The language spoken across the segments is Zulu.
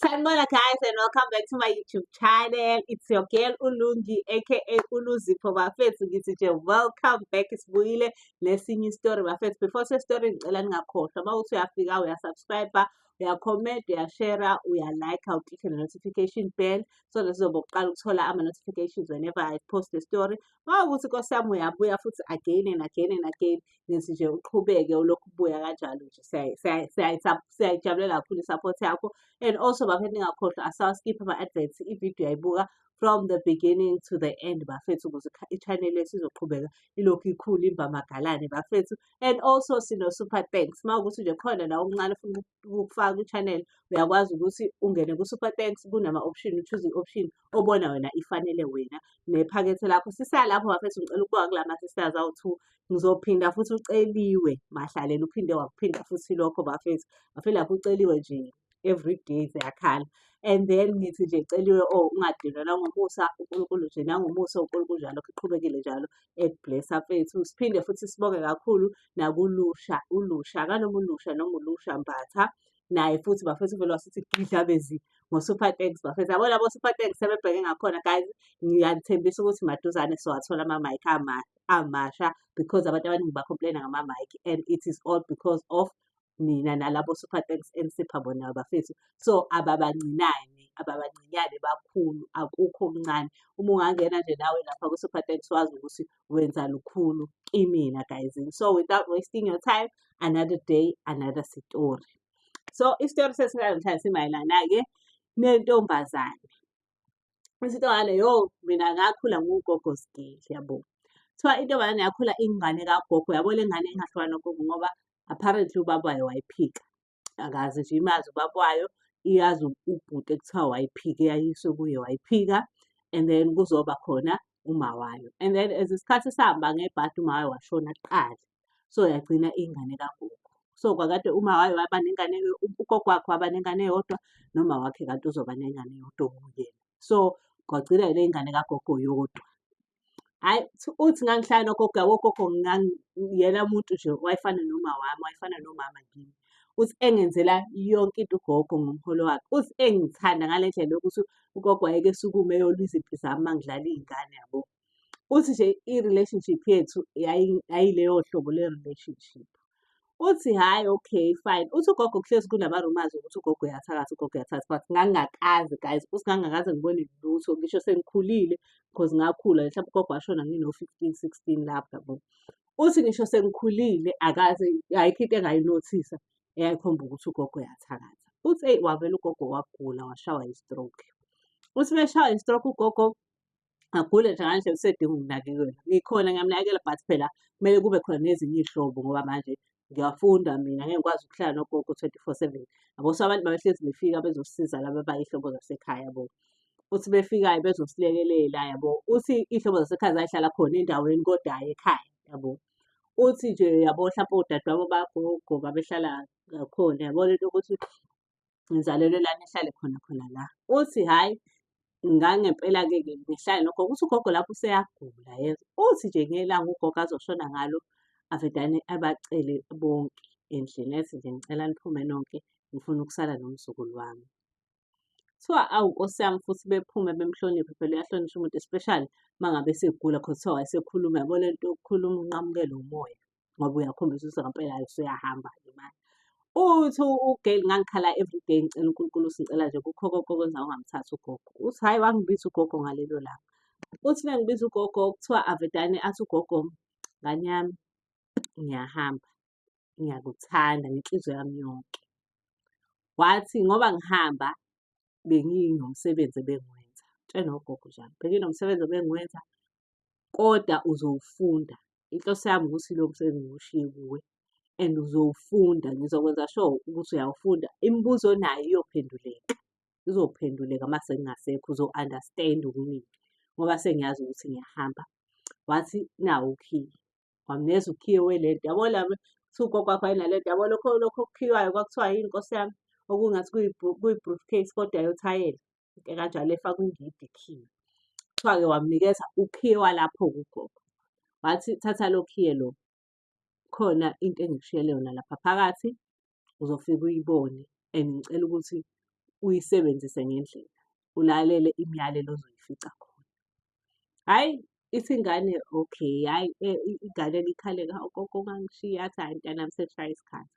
Sanibona guys and welcome back to my YouTube channel. It's your girl Ulungi aka Uluzipho bafethu, ngithi nje welcome back, sibuyile nesinye istory bafethu. Before se-story ngicela ningakhohlwa uma uthi uyafika uyasubscribe, uyacomment, uyashare, uyalike, uclicke ne-notification bell so that sizobe uqala ukuthola ama-notifications whenever I post a story. Uma ukuthi Nkosi yami uyabuya futhi again and again and again, ngithi nje uqhubeke ulokhu ubuya kanjalo nje, siyayijabulela kakhulu i-support yakho. And also bafethu, ningakhohlwa, asawaskiphi ama-adverts, ividiyo uyayibuka from the beginning to the end bafethu, ukuze i-channel yethu izoqhubeka ilokhu ikhula imba amagalane bafethu. And also sino-super thanks, uma ukuthi nje khona la okuncane ufuna ukufaka kwi-channel, uyakwazi ukuthi ungene ku-super thanks, kunama-option, uchoose i-option obona wena ifanele wena nephakethe lakho. Sisalapho bafethu, ngicela ukubonga kula ma-sisters awu-two. Ngizophinda futhi, uCeliwe Mahlalela uphinde wakuphinda futhi lokho bafethu. I feel like uCeliwe nje everyday ziyakhala. And then ngithi nje Celiwe, oh, ungadinwa nangomusa uNkulunkulu nje, nangomusa uNkulunkulu njalo iqhubekile njalo ekublessa mfethu. Siphinde futhi sibonge kakhulu nakuLusha, uLusha akanoma uLusha noma uLusha Mbatha, naye futhi bafethu uvele wasithi gidlabezi ngo-super thanks bafethu. Yabo labo super thanks sebebheke ngakhona guys, ngiyanithembisa ukuthi maduzane sizowathola ama-mic amasha because abantu abaningi ba-complain-a ngama-mic and it is all because of nina nalabo super thanks enisipha bona bafethu. So ababancinane, ababancinyane bakhulu, akukho okuncane. Uma ungangena nje nawe lapha ku-super thanks, wazi ukuthi wenza lukhulu kimina guys. So without wasting your time, another day, another story. So isitori sethu namhlanje simayelana-ke nentombazane. Intombazane, yo, mina ngakhula ngugogo sigili yabo. Kuthiwa intombazane yakhula ingane kagogo, yabo le ngane engahlukana nogogo ngoba apparently ubaba wayo wayiphika. Akaze nje imazi ubaba wayo, iyazi ubhuti ekuthiwa wayiphika, eyayiswe kuye wayiphika and then kuzoba khona uma wayo. And then as isikhathi sihamba, ngebhadi uma wayo washona kuqala. So yagcina ingane kagogo. So kwakade uma wayo waba nengane, ugogo wakhe waba nengane eyodwa noma wakhe kanti uzoba nengane eyodwa okuyena. So kwagcina le ngane kagogo yodwa. Hhayi, uthi ngangihlala nogogo, yabo ugogo yena muntu nje wayefana noma wami, wayefana nomama kimi. Uthi engenzela yonke into ugogo ngomholo wakhe. Uthi engithanda ngale ndlela yokuthi ugogo wayeke esukume eyolwa izimpi zami uma ngidlala iy'ngane yabo. Uthi nje i-relationship yethu yayileyo hlobo le-relationship. Uthi hhayi, okay, fine. Uthi ugogo kuhlezi kunama-rumours ukuthi ugogo uyathakatha, ugogo uyathakatha, but ngangingakaze guys, uthi ngangingakaze ngibone lutho ngisho sengikhulile because ngakhula mhlawumbe ugogo washona ngino-15, 16 lapho yabo. Uthi ngisho sengikhulile akaze, ayikho into engayinothisa eyayikhomba ukuthi ugogo uyathakatha. Uthi eyi, wavele ugogo wagula, washawa i-stroke. Uthi meshawa i-stroke ugogo, agule nje ngale ndlela, usedinga ukunakekelwa. Ngikhona ngiyamnakekela but phela kumele kube khona nezinye iy'hlobo ngoba manje ngiyafunda mina, ngeke ngikwazi ukuhlala nogogo 24/7 yabo. So abantu babehlezi befika bezosiza laba abayiy'hlobo zasekhaya yabo. Uthi befika-ke bezosilekelela yabo. Uthi iy'hlobo zasekhaya zay'hlala khona endaweni kodwa hhayi ekhaya yabo. Uthi nje yabo hlampe odadewabo bagogo babehlala ngakhona yabo, lento yokuthi ngizalelwe lana ihlale khona khona la. Uthi hhayi, ngangempela-ke ke ngihlale nogogo. Uthi ugogo lapho useyagula yezwa. Uthi nje ngelanga ugogo azoshona ngalo, avedane abacele bonke endlini, ethi nje ngicela niphume nonke, ngifuna ukusala nomzukulu wami. Kuthiwa awu Nkosi yami, futhi bephume bemhloniphe, phela uyahlonishwa umuntu, especially uma ngabe esegula, cause kuthiwa wayesekhuluma yabo le nto yokukhuluma unqamukele umoya ngoba uyakhombisa ukuthi ngampela hhayi usuyahamba-ke manje. Uthi u-girl, ngangikhala everyday ngicela uNkulunkulu ukuthi ngicela nje kukho konke okwenza ungamthathi ugogo. Uthi hhayi, wangibiza ugogo ngalelo langa. Uthi mengibiza ugogo, kuthiwa avedane athi ugogo, ngane yami, ngiyahamba, ngiyakuthanda ngenhliziyo yami yonke. Wathi ngoba ngihamba benginomsebenzi ebengiwenza. Tshena ugogo njalo, benginomsebenzi ebengiwenza kodwa uzowufunda. Inhloso yami ukuthi lo msebenzi ngiwushiye kuwe and uzowufunda, ngizokwenza sure ukuthi uyawufunda. Imibuzo onayo iyophenduleka, izophenduleka mase ngingasekho, uzo-understand okuningi ngoba sengiyazi ukuthi ngiyahamba. Wathi nawu ukhiye, wamnikeza ukhiye welento yabo la. Kuthiwa ugogo wakhe wayenalento yabo, lokho lokho okukhiywayo, kwakuthiwa yini Nkosi yami, okungathi kuyi-briefcase kodwa yothayela, into ekanjalo efakwa ingidi ikhiye. Kuthiwa-ke wamnikeza ukhiye walapho-ke ugogo. Wathi thatha lo khiye lo, khona into engikushiyele yona lapha phakathi, uzofika uyibone and ngicela ukuthi Uyisebenzise ngendlela, ulalele imiyalelo ozoyifica khona. Hhayi, ithi ingane okay, hhayi ingane ikhale-ke, hawu gogo ungangishiyi. Yathi hhayi mntanami sekushaye isikhathi,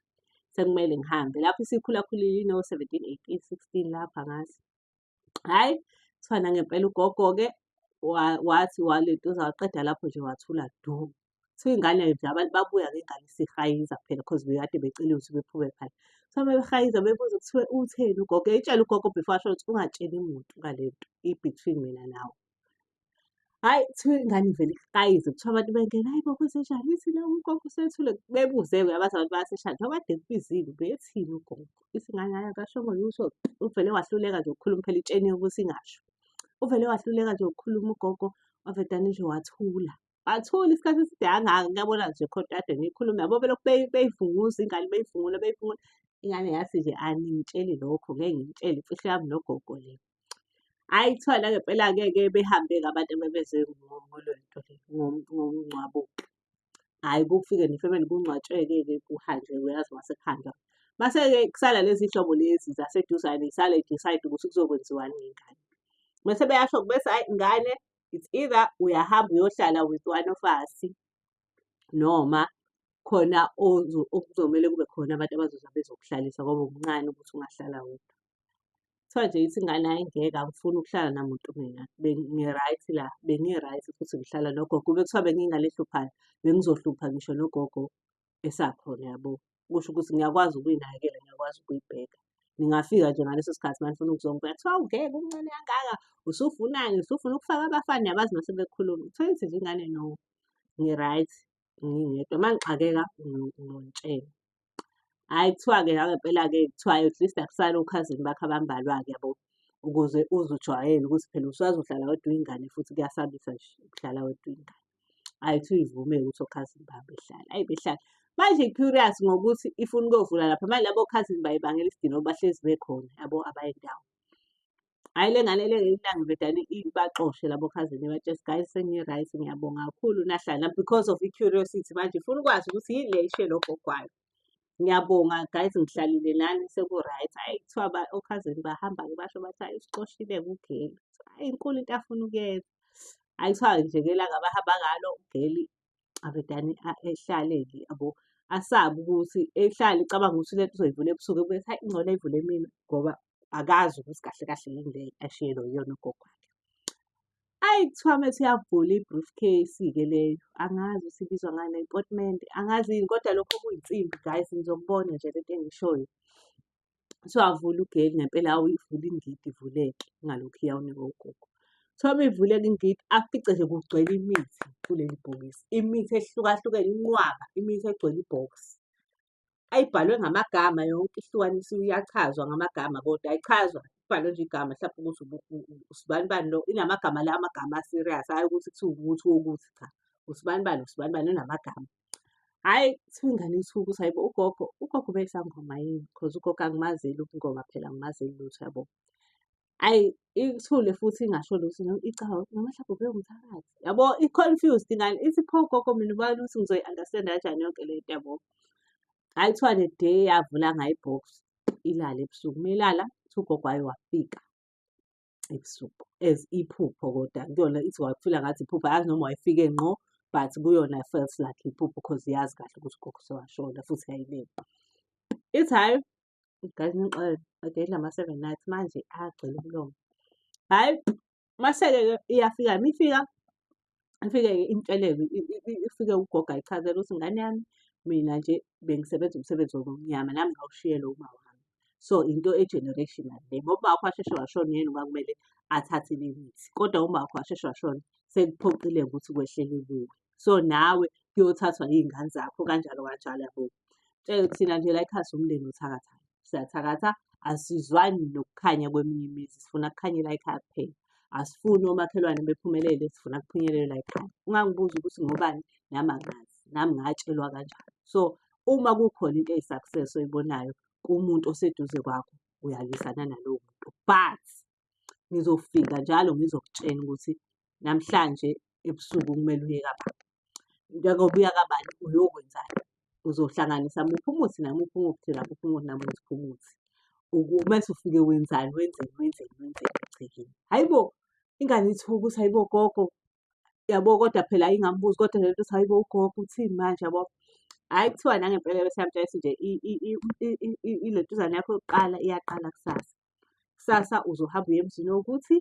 sekumele ngihambe. Lapho isikhulakhulile ino-17, 18, 16 lapho angazi. Hhayi, kuthiwa nangempela ugogo-ke wathi walentuza waqeda lapho nje wathula du. Kuthiwa ingane nje abantu babuya ngengane isihayiza phela cause bekade beceliwe ukuthi bephume phandle. Kuthiwa behayiza bebuza kuthiwe utheni ugogo, eyitshela ugogo before ashone ukuthi ungatsheli muntu ngale nto i-between mina nawe. Hhayi, kuthiwa ingane ivele ihayize, kuthiwa abantu bengena, hhayi bo kwenzenjani? Ithi la ugogo usethule. Bebuze-ke uyabazi abantu bayaseshaya, njengoba kade ekubizile ubethini ugogo? Ithi ingane hhayi akashongo lutho, uvele wahluleka nje ukukhuluma phela itsheniwe ukuthi ingasho. Uvele wahluleka nje ukukhuluma ugogo, wavedane nje wathula. Wathula isikhathi eside kangaka, kuyabona nje khona into kade ngiyikhuluma yabo belokhu beyivunguza ingane beyivungula beyivungula. Ingane yathi nje aningitsheli lokho, ngeke nginitshele imfihlo yami nogogo le. Hhayi kuthiwa nangempela-ke ke behambe-ke abantu abebeze ngolento le ngomngcwabo-ke. Hhayi kufike nefemeli kungcwatshwe-ke ke kuhanjwe uyazi mase kuhanjwa. Mase-ke kusala lezi hlobo lezi zaseduzane y'sale y'disayida ukuthi kuzokwenziwani ngengane. Mese beyasho bese hhayi ngane it's either uyahamba uyohlala with one of us noma khona okuzomele kube khona abantu abazoza bezokuhlalisa ngoba umncane ukuthi ungahlala wedwa. Kuthiwa nje ithi ingane hhayi ngeke angifuni ukuhlala namuntu mina ngi-right la, bengi-right futhi ngihlala nogogo. Kube kuthiwa bengiyingane ehluphayo, bengizohlupha ngisho nogogo esakhona yabo. Kusho ukuthi ngiyakwazi ukuy'nakekela, ngiyakwazi ukuy'bheka. Ningafika nje ngaleso sikhathi uma nifuna ukuzongibheka, kuthiwa hawu ngeke umncane kangaka, usufunani, usufuna ukufaka abafana, niyabazi uma sebekhuluma. Kuthiwa ithi nje ingane no, ngi-right ngingedwa, uma ngixakeka ngiyonitshela. Hhayi kuthiwa-ke nangempela-ke kuthiwa at least akusale okhazini bakhe abambalwa-ke yabo, ukuze uze ujwayele ukuthi phela usazohlala wedwa uyingane futhi kuyasabisa nje ukuhlala wedwa uyingane. Hhayi kuthiwa ivume-ke ukuthi okhazini babo behlale, hhayi behlale. Manje i-curious ngokuthi ifuna ukuyovula lapha, manje labo khazini bayibangela isidina ngoba bahlezi bekhona yabo abayi ndawo. Hhayi le ngane le ngelinye ilanga ivedane ibaxoshe labo khazini ibatshele ukuthi guys sengi-right ngiyabonga kakhulu nahlala nami because of i-curiosity manje ifuna ukwazi ukuthi yini le eshiye lo gogo wayo. Ngiyabonga guys ngihlalile nani seku-right. Hhayi kuthiwa okhazini bahamba-ke basho bathi hhayi usixoshile-ke ugeli. Hhayi inkulu into afuna ukuyenza. Hhayi kuthiwa nje ngelanga abahamba ngalo ugeli avedane ehlale-ke yabo. Asabe ukuthi ehlale ecabanga ukuthi lento uzoyivula ebusuku ebuye ethi hhayi ngcono ayivule emini ngoba akazi ukuthi kahle kahle yini le ashiyelwe yiyona ugogo wakhe. Ayi kuthiwa uma ethi uyavula i-briefcase-ke leyo, angazi ukuthi ibizwa ngani i-potimende, angazi yini kodwa lokho okuyinsimbi guys nizokubona nje lento engiyishoyo. Kuthiwa avule ugeli ngempela uyivule ingidi ivuleke ingalokhu iyawunikwa ugogo. Kuthiwa uma ivuleka ingidi afice nje kugcwele imithi kuleli bhokisi, imithi ehlukahlukene inqwaba, imithi egcwele ibhokisi. Ayibhalwe ngamagama yonke ihlukanisiwe iyachazwa ngamagama kodwa ayichazwa ibhalwe nje igama mhlawumpe ukuthi usibanibani lo inamagama la amagama a-serious hhayi ukuthi kuthiwa ukuthi wokuthi cha usibanibani usibanibani unamagama. Hhayi kuthiwa ingane ithuka ukuthi hhayi bo ugogo, ugogo ubeyisangoma yini cause ugogo angimazeli ubungoma phela angimazeli lutho yabo. Hhayi ithule futhi ingasho lutho icabanga ukuthi noma mhlawumbe ubewumthakathi yabo i-confused ingane ithi pho gogo mina ubani ukuthi ngizoyi-understand-a kanjani yonke le nto yabo. Hhayi kuthiwa the day yavula ngayo i-box ilale ebusuku, uma ilala kuthiwa ugogo wayo wafika ebusuku as iphupho kodwa kuyona ithi wafila ngathi iphupho ayazi noma wayefike ngqo but kuyona felt like iphupho cause yazi kahle ukuthi ugogo sewashona futhi yayilele. Ithi hhayi guys ngixolele okay inama-seven nights manje agcwele umlomo. Hhayi mase-ke iyafika mifika ifike-ke imtsheleke ifike ugogo ayichazele ukuthi ngane yami mina nje bengisebenza umsebenzi wobumnyama nami ngawushiyelwa uma wami. So into e-generational le ngoba uma wakho washeshe washona uyena okwakumele athathe le mithi kodwa uma wakho washeshe washona sekuphoqile ukuthi kwehlele kuwe. So nawe kuyothathwa iy'ngane zakho kanjalo kanjalo yabo. Tshela thina nje la ekhaya siwumndeni othakathayo. Siyathakatha, asizwani nokukhanya kweminye imizi, sifuna kukhanye la ekhaya kuphela. Asifuni omakhelwane bephumelele, sifuna kuphunyelelwe la ekhaya. Ungangibuzi ukuthi ngobani, nami angazi, nami ngatshelwa kanjalo. So, uma kukhona into eyi-success oyibonayo kumuntu oseduze kwakho, uyalwisana nalowo muntu. But ngizofika njalo ngizokutshela ukuthi namhlanje ebusuku kumele uye kabani. Njengoba uya kabani uyokwenzani? Uzohlanganisa muphi umuthi namuphi umuthi namuphi umuthi namuphi umuthi. Mese ufike wenzani, wenzeni, wenzeni, wenzeni egcekeni. Hhayi bo, ingane ithuka ukuthi hhayi bo gogo, yabo kodwa phela ingambuzi kodwa le nto ukuthi hhayi bo ugogo uthini manje yabo. Hhayi kuthiwa nangempela bese iyamtshela ukuthi nje ilentuzane yakho yokuqala iyaqala kusasa. Kusasa uzohamba uye emzini owukuthi,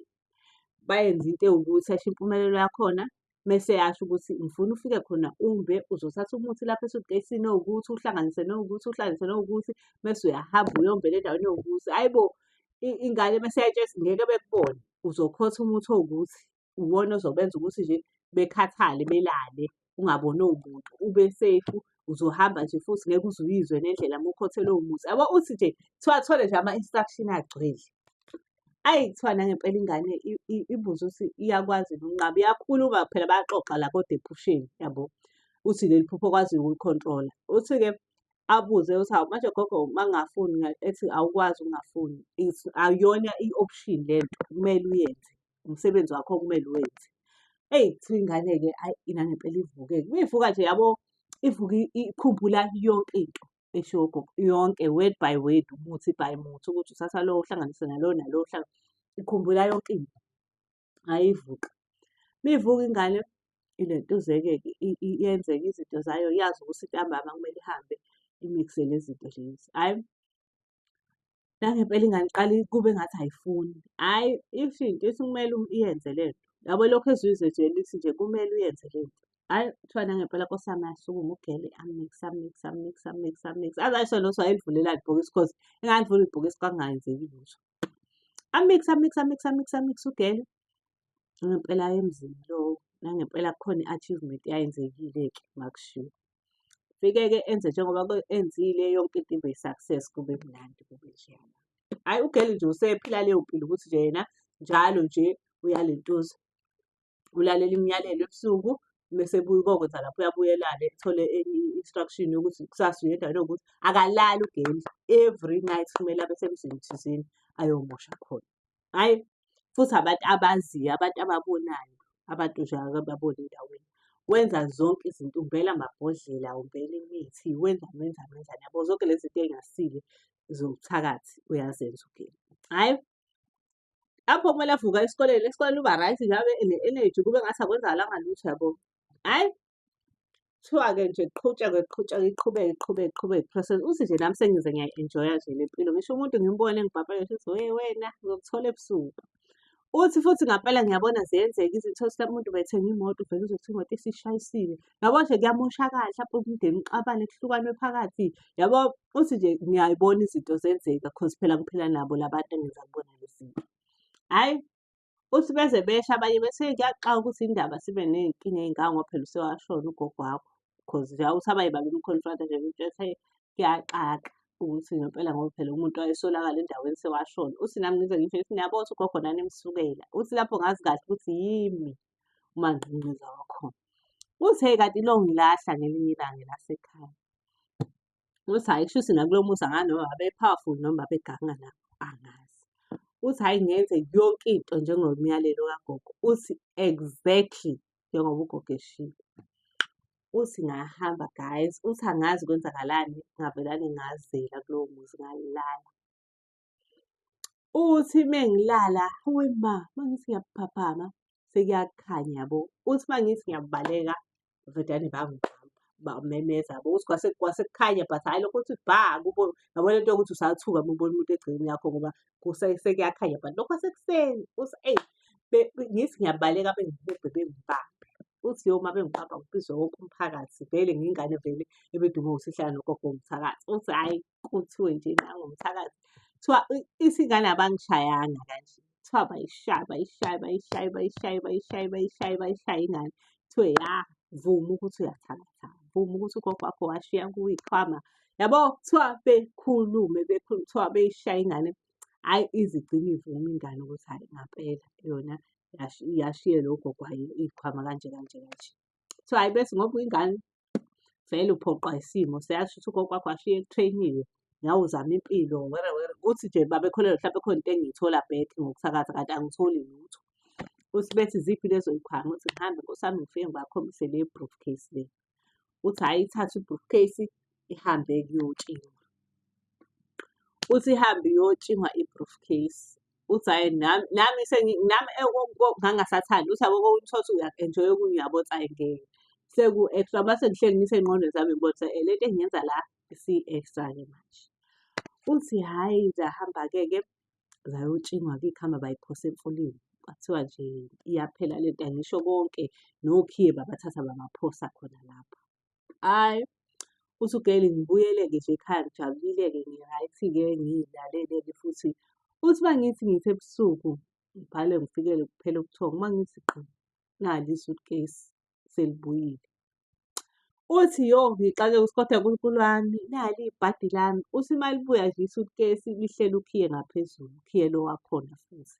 bayenze into ewukuthi esho impumelelo yakhona. Mese eyasho ukuthi ngifuna ufike khona umbe, uzothatha umuthi lapha esuitcasini owukuthi uwuhlanganise nowukuthi, uwuhlanganise nowukuthi, mese uyahamba uyombela endaweni ewukuthi. Hhayi bo, ingane mese iyayitshela ukuthi ngeke bekubone, uzokhotha umuthi owukuthi, uwona ozobenza ukuthi nje bekhathale belale, ungaboni muntu, ube safe, uzohamba nje futhi ngeke uze uyizwe nendlela uma ukhothe lowo muthi. Yabo uthi nje kuthiwa athole nje ama-instruction agcwele. Ayi kuthiwa nangempela ingane ibuze ukuthi iyakwazi yini ukunqaba. Iyakhuluma phela bayaxoxa la kodwa ephusheni yabo. Uthi leli phupho okwaziyo ukulikhontrola. Uthi-ke abuze ukuthi hawu manje gogo uma ngingafuni ethi awukwazi ukungafuni. Akuyona i-option le nto kumele uyenze, umsebenzi wakho okumele uwenze. Eyi kuthiwa ingane-ke ayi nangempela ivuke-ke. Uma ivuka nje yabo, ivuke ikhumbula yonke into eshiwo ugogo, yonke word by word, umuthi by muthi ukuthi uthatha lo uhlanganise nalo nalo ikhumbula yonke into. Hhayi ivuka. Uma ivuka ingane ilentuzeke-ke yenzeke izinto zayo yazi ukuthi ntambama kumele ihambe imikse lezi zinto lezi. Hhayi, nangempela ingane iqale kube ngathi ayifuni. Hhayi, isho into ithi kumele uyenze le nto. Yabo lokhu ezwizwe nje lithi nje kumele uyenze le nto. Hhayi, kuthiwa nangempela Nkosi yami yasukuma ugele amikse, amikse, amikse, amikse, amikse. Aze ayisho nokuthi wayelivulelani ibhokisi cause engalivula ibhokisi kwakungayenzeki lutho. Amikse, amikse, amikse, amikse, amikse ugele. Nangempela aye emzini lowo, nangempela kukhona i-achievement eyayenzekile-ke makushiwo. Fike-ke enze njengoba enzile yonke into ibe i-success kube mnandi kube njeyana. Hhayi ugeli nje usephila leyo mpilo ukuthi nje yena njalo nje uyalentuza. Ulalela imiyalelo ebusuku mese ebuya ukokwenza lapho uyabuya elale ethole enye i-instruction yokuthi kusasa uya endaweni ewukuthi. Akalali ugeli, every night kumele abe semzini thizeni ayomosha khona. Hhayi, futhi abantu abaziyo, abantu ababonayo, abantu nje akababoni endaweni. Wenza zonke izinto, umbela amabhodlela, umbela imithi, wenzani wenzani wenzani yabo. Zonke lezi zinto ey'ngasile zobuthakathi uyazenza ugeli. Hhayi, lapho kumele avuke aye esikoleni, esikoleni uba right nje abe ne-energy kube ngathi akwenzakalanga lutho yabo. Hhayi, kuthiwa-ke nje kuqhutshekwe kuqhutshekwe iqhubeke iqhubeke iqhubeke i-process. Uthi nje nami sengize ngiyayi-enjoy-a nje le mpilo. Ngisho umuntu ngimbone ngibhabhele ngisho ukuthi we wena ngizokuthola ebusuku. Uthi futhi ngampela ngiyabona ziyenzeka izinto uthole ukuthi umuntu ubethenga imoto uvele uzwe kuthiwa imoto isishayisiwe. Yabo nje kuyamoshakala hlampe umndeni uxabane kuhlukanwe phakathi. Yabo uthi nje ngiyayibona izinto zenzeka cause phela ngiphila nabo la bantu engenza kubona lezi zinto. Hhayi uthi beze besho abanye bethi hheyi kuyaxaka ukuthi indaba sibe ney'nkinga ey'ngaka ngoba phela usewashona ugogo wakho. Cause nje uthi abanye babemkhonfronta nje bemtshela ukuthi hheyi kuyaxaka ukuthi ngempela ngoba phela umuntu wayesolakala endaweni sewashona. Uthi nami ngize ngisho ngithi niyabona ukuthi ugogo nanimsukela. Uthi lapho ngazi kahle ukuthi yimi umangqingqiza wakhona. Uthi hheyi kanti longilahla ngelinye ilanga elasekhaya. Uthi hhayi kushuthi nakulo muzi angazi noma babe-powerful noma babeganga nabo angazi. Uthi hhayi ngenze yonke into njengomyalelo kagogo. Uthi exactly njengoba ugogo eshilo. Uthi ngahamba guys, uthi angazi kwenzakalani ngavelane ngazela kulowo muzi ngalala. Uthi mengilala, hawe ma, mangithi ngiyaphaphama sekuyakhanya yabo. Uthi mangithi ngiyabaleka vedane bangibamba bamemeza yabo. Uthi kwase kwase kukhanya but hhayi lokho uthi bha kubo yabo lento yokuthi usathuka uma ubona umuntu egcekeni lakho ngoba sekuyakhanya but lokho kwasekuseni. Uthi eyi ngithi ngiyabaleka bengihubhe bengibambe. Uthi yo uma bengibamba kubizwe wonke umphakathi vele ngiyingane vele ebedume ngokuthi ihlala nogogo owumthakathi. Uthi hhayi kuthiwe nje nangumthakathi. Kuthiwa ithi ingane abangishayanga kanje. Kuthiwa bayishaya bayishaya bayishaya bayishaya bayishaya bayishaya bayishaya ingane. Kuthiwe ya vuma ukuthi uyathakatha, vuma ukuthi ugogo wakho washiya kuwe iy'khwama. Yabo kuthiwa bekhulume bekhulume kuthiwa beyishaya ingane. Hhayi ize igcine ivume ingane ukuthi hhayi ngampela yona yashiyelwa ugogo wayo iy'khwama kanje kanje kanje. Kuthiwa hhayi bethi ngoba ingane vele uphoqwa isimo siyazi ukuthi ugogo wakho washiya eku-train-iwe nawe uzama impilo were were. Uthi nje babekholelwa mhlampe khona into engiyithola back ngokuthakatha kanti angitholi lutho. Uthi bethi ziphi lezo y'khwama uthi ngihambe nkosi yami ngifike ngibakhombise le briefcase le. Uthi hhayi ithathwe i-briefcase ihambe kuyotshiwa. Uthi ihambe iyotshingwa i-briefcase. Uthi hhayi nami nami nami ngangingasathandi uthi yabo kokunye uthole ukuthi uyaku-enjoy-a okunye uyabo ukuthi hhayi ngeke. Seku-extra mase ngihleli ngisey'ngqondweni zami ngibona ukuthi le nto engiyenza la isiyi-extra-ke manje. Uthi hhayi zahamba-ke ke zayotshingwa-ke iy'khwama bay'phosa emfuleni. Kwathiwa nje iyaphela lento angisho konke nokhiye babathatha babaphosa khona lapho. Hhayi, uthi u-girl ngibuyele-ke nje ekhaya ngijabulile-ke ngi-right-ke ngiy'lalele-ke futhi. Uthi uma ngithi ngithi ebusuku ngibhale ngifikele kuphele ubuthongo, uma ngithi gqi nali i-suitcase selibuyile. Uthi yo ngixakeke ukuthi kodwa Nkulunkulu wami nali ibhadi lami. Uthi uma libuya nje i-suitcase lihleli ukhiye ngaphezulu, ukhiye lo wakhona futhi.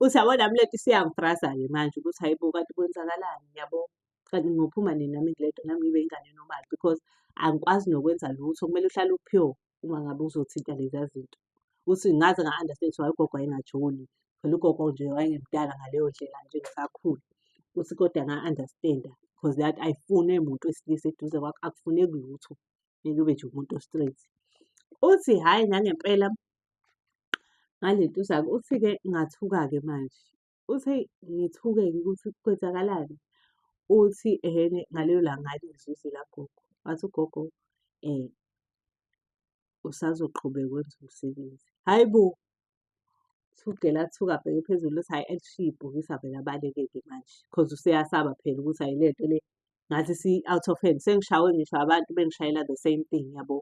Uthi yabo nami lento isiyangifraza-ke manje ukuthi hhayi bo kanti kwenzakalani yabo. Kanti ngiyophuma nini nami kule nto nami ngibe ingane e-normal because angikwazi nokwenza lutho kumele uhlale u-pure uma ngabe uzothinta leziya zinto. Uthi ngaze nga-understand ukuthi why ugogo wayengajoli. Phela ugogo nje wayengemdala ngaleyo ndlela nje ngisakhula. Uthi kodwa nga-understand-a because that ayifune muntu wesilisa eduze kwakho, akufuneki lutho. Kumele ube nje umuntu o-straight. Uthi hhayi nangempela ngalentuza-ke, uthi-ke ngathuka-ke manje. Uthi eyi ngithuke-ke ukuthi kwenzakalani. Uthi ehhene ngalelo langa ngalizwa izwi likagogo. Wathi ugogo usazoqhubeka wenze umsebenzi. Hhayi bo! Uthi u-girl athuke abheke phezulu uthi hhayi elishiye ibhokisi avele abaleke-ke manje cause useyasaba phela ukuthi hhayi le nto le ngathi isi-out of hand. Sengishawe ngisho abantu bengishayela the same thing yabo.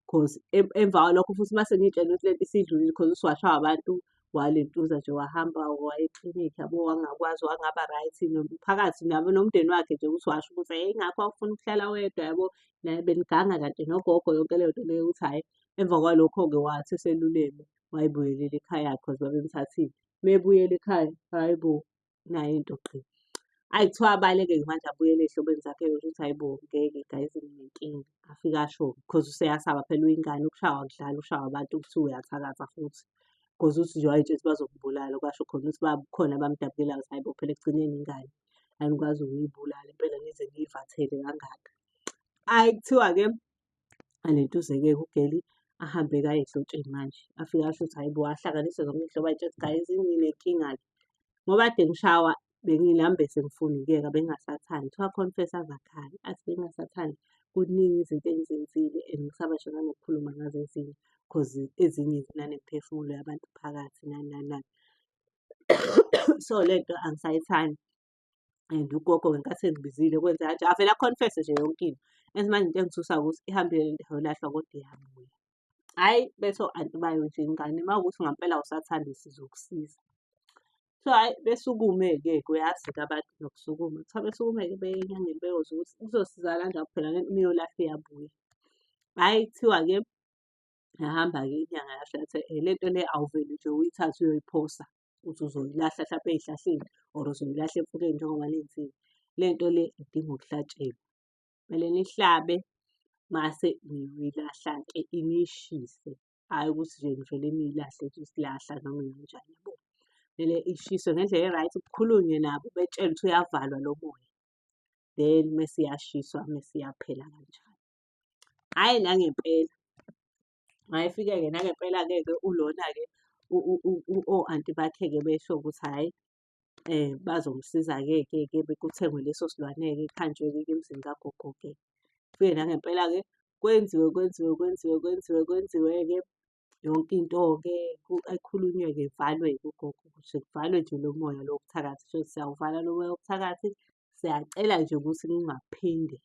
Cause emva kwalokho futhi mase ngiy'tshela ukuthi lento isidlulile cause uthi washaywa abantu walentuza nje wahamba waya eklinikhi yabo wangakwazi wangaba right nomphakathi nabo nomndeni wakhe nje ukuthi washo ukuthi hheyi ingakho wawufuna ukuhlala wedwa yabo. Naye beniganga kanti nogogo yonke leyo nto leyo ukuthi hhayi emva kwalokho-ke wathi eseluleme wayibuyelela ekhaya cause babemthathile. Mebuyela ekhaya, hhayi bo, nayi into gqi. Ayi kuthiwa abaleke-ke manje abuyele ey'hlobeni zakhe ukuthi hhayi bo ngeke guys nginenkinga. Afike asho cause useyasaba phela uyingane ukushaywa akudlali ushaywa abantu kuthiwa uyathakatha futhi. Cause uthi nje wayey'tshela ukuthi bazokubulala kwasho khona ukuthi khona abamdabukelayo ukuthi hhayi bo phela ekugcineni ingane anikwazi ukuyibulala impela nize niyivathele kangaka. Hhayi kuthiwa-ke alentuze-ke u-girl ahambe-ke aye ey'hlotsheni manje. Afike asho ukuthi hhayi bo ahlanganise zonke iy'hlobo ay'tshele ukuthi guys nginenkinga-ke. Ngoba kade ngishawa nami bese ngifuna ukuyeka bengingasathandi. Kuthiwa a-confess-e aze akhale athi bengingasathandi kuningi izinto engizenzile and ngisaba ngisho nanokukhuluma ngazo ezinye cause ezinye zinanemiphefumulo yabantu phakathi nani nani nani. So le nto angisayithandi and ugogo ngenkathi engibizile kwenza kanje avele a-confess-e nje yonke into. Enze manje into engithusayo ukuthi ihambile le nto yayolahlwa kodwa iyabuya. Hhayi bethi o-anti bayo nje ingane uma kuwukuthi ngampela awusathandi sizokusiza. So hhayi besukume-ke uyazi-ke abantu nokusukuma. Kuthiwa besukume-ke beye enyangeni beyozwa ukuthi kuzosizakala kanjani phela lento uma iyolahlwa iyabuya. Hhayi kuthiwa-ke yahamba-ke inyanga yasho yathi le nto le awuveli nje uyithathe uyoyiphosa uthi uzoyilahla hlampe ey'hlahleni or uzoyilahla emfuleni njengoba nenzile. Le nto le idinga ukuhlatshelwa. Kumele nihlabe mase niyilahla-ke niyishise, hhayi ukuthi nje nivele niyilahle nje isilahla noma ikanjani yabo. Kumele ishiswe ngendlela e-right, kukhulunywe nabo betshelwe ukuthi uyavalwa lo moya. Then mese iyashiswa mese iyaphela kanjalo. Hhayi nangempela, wayefike-ke nangempela-ke ke ulona-ke o-anti bakhe-ke besho ukuthi hhayi bazomsiza-ke ke ke kuthengwe leso silwane-ke kuhanjwe-ke emzini kagogo-ke. Kufike nangempela-ke kwenziwe kwenziwe kwenziwe kwenziwe kwenziwe-ke yonke into-ke ekhulunywe-ke kuvalwe-ke ugogo nje kuvalwe nje lo moya lo wobuthakathi. Shuthi siyawuvala lo moya wobuthakathi, siyacela nje ukuthi kungaphinde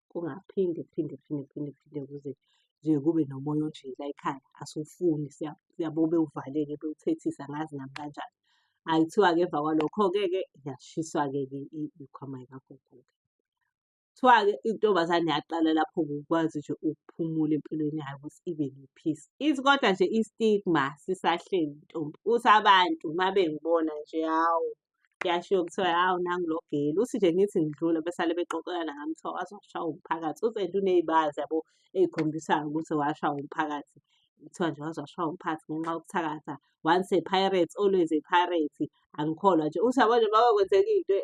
kungaphinde kuphinde kuphinde kuphinde kuphinde kuze nje kube nomoya onje la ekhaya asiwufuni siyabo bewuvaleke bewuthethisa angazi nami kanjani. Hhayi kuthiwa-ke emva kwalokho-ke ke yashiswa-ke ke ikhwama likagogo-ke. Kuthiwa-ke intombazane yaqala lapho-ke ukwazi nje ukuphumula empilweni yayo ukuthi ibe ne-peace. Ithi kodwa nje i-stigma sisahleli ntombi, uthi abantu uma bengibona nje hawu kuyashiwo kuthiwa hawu nangu lo girl. Uthi nje ngithi ngidlula besale bexoxelana ngami kuthiwa waze washawa umphakathi. Uthi and uney'bazi yabo ey'khombisayo ukuthi washawa umphakathi. Kuthiwa nje waze washawa umphakathi ngenxa yokuthakatha. Once a pirate, always a pirate. Angikholwa nje. Uthi yabo nje uma kwenzeka into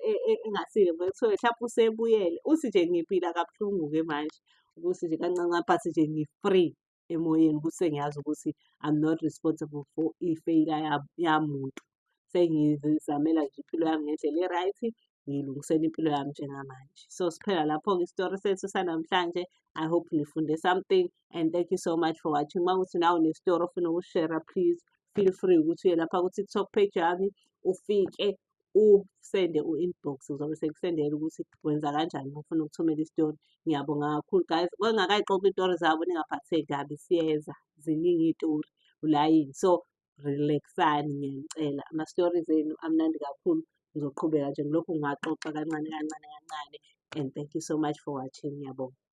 engasile kuthiwe mhlampe usebuyele. Uthi nje ngiphila kabuhlungu-ke manje ukuthi nje kancane kancane but nje ngi-free. Emoyeni ukuthi sengiyazi ukuthi I'm not responsible for i-failure yamuntu. Sengizizamela nje impilo yami ngendlela e-right, ngiyilungisela impilo yami njengamanje. So siphela lapho-ke isitori sethu sanamhlanje. I hope nifunde something and thank you so much for watching. Uma kuwukuthi nawe une-story ofuna ukusi-share-a, please feel free ukuthi uye lapha ku-TikTok page yami, ufike usende u-inbox, ngizobe sengikusendela ukuthi wenza kanjani uma ufuna ukuthumela isitori. Ngiyabonga kakhulu, guys. Kwengingakayixoxi iy'tori zabo, ningaphatheki kabi, siyeza, ziningi iy'tori ulayini. So relax-ani, ngiyanicela. Ama-stories enu amnandi kakhulu. Ngizoqhubeka nje ngilokhu ngiwaxoxa kancane kancane kancane and thank you so much for watching. Ngiyabonga.